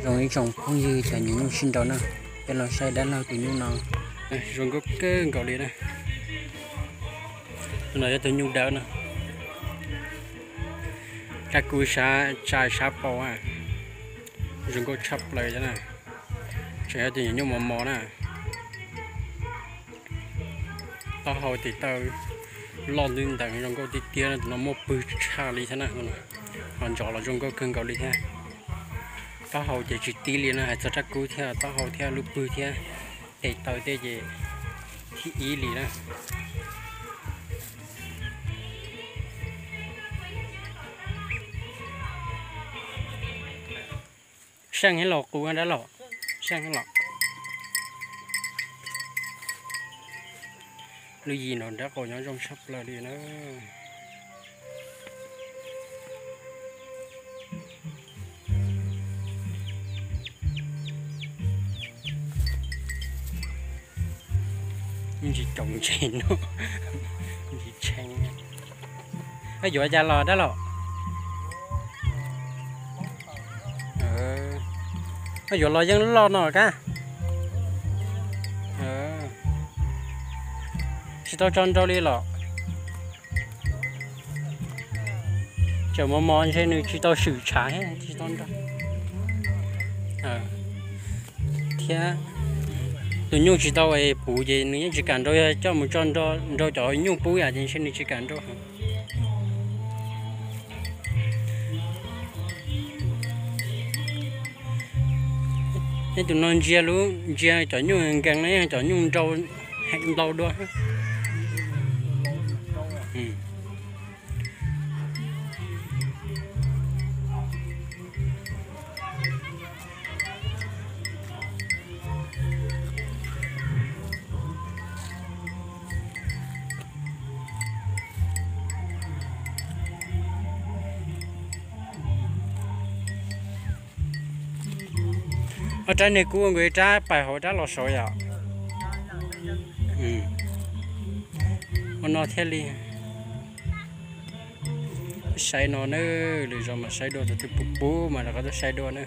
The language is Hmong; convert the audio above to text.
Zoo ib tsoom phooj ywg cov nyiam nyuj sib nraus na, peb los saib dab laug tus nyuj no. Zoo nkauj kawg nkaus li na. Tus no yog tus nyuj dawb na. Rab kub sab tsaij sab paus, zoo nkauj tshaj plaws thiab na. Tseem yog tus nyuam nyuj mos mos na. Taub hau tes taw loj ntev ntev zoo nkauj tiag tiag, tus no muaj pwg tshaj li thiab na. Ho ntsos los zoo nkauj kawg nkaus li thiab. Taub hau ces tsis tib li na, hais txog rab kub thiab taub hau thiab lub pwg thiab tes taw tej ces thib ib li na. Seej thiab los qus dab laug, seej thiab los. Lub yim no nrab qaum nyob zoo tshaj plaws li na. Ntsis caum ntses no, ntsis tshee. Koj yuav cas los dab laug? Koj yuav los yeej loj no kab. Tsis tau tso nrau li los? Tseem mos mos ntshe nws tsis tau swm tshav thiab tsis tau nrau. Thiab tus nyuj tsis tau puv ces nws yeej tsis kam nrau, yog coj mus tso nrau cov nyuj pub yam ces ntshe nws tsis kam nrau heev. Nej tus no ntsia lub, ntsia cov nyuj nkees na, cov nyuj nrau heev ntau dua. Ob rab niag kub nkaus ib rab pais hauv rab los saud yom. Ua no thiaj li. Saib no na, lwm zaus mas saib dua, tus twg puv puv mas rov qab tuaj saib dua na.